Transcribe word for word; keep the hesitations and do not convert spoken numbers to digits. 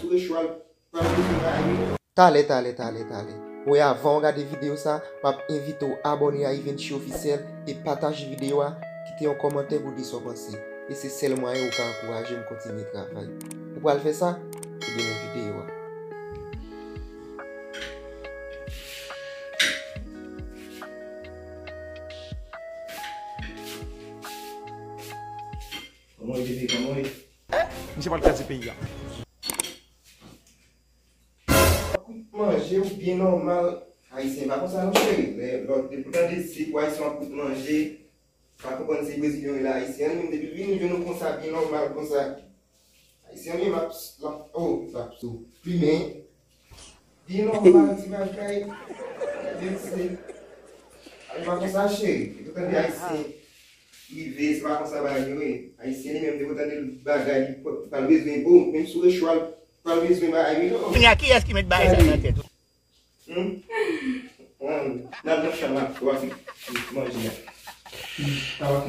Sou rechwa l, pral bezwen bagay wi. Talè, talè, talè, talè. Wi, avan w gade videyo sa, m ap envite w abòne a Yvenchi Officiel e pataje videyo a, kite yon kòmantè pou di sa w panse. E se sèl mwayen ou ka ankouraje m kontinye travay. Ou pral fè sa? Ebyen, men videyo a. Kòman w ye, bebe? Kòman w ye? Misye pral kraze peyi a. Kout manje ou byen nòmal. Ayisyen pa konsa non, cheri. Lè lòt depi w tande se pou Ayisyen ap kout manje, pa konprann se Brezilyen yo la, Ayisyen an li menm depi l vini, jwenn ou konsa, byen nòmal konsa. Ayisyen an li menm ap, l ap, oh, l ap sou plimen. Byen nòmal, ti bagay. Byen se. Ay, pa konsa, cheri. Depi w tande Ayisyen rive, se pa konsa bagay yo ye. Ayisyen li menm, depi w tande bagay, li pral bezwen, oh, menm sou rechwa l, pral bezwen bagay wi non. Kounye a, kiyès ki met bagay sa nan tèt ou? Hmm? N al nan chanm la, w ap manje a. Sa w ap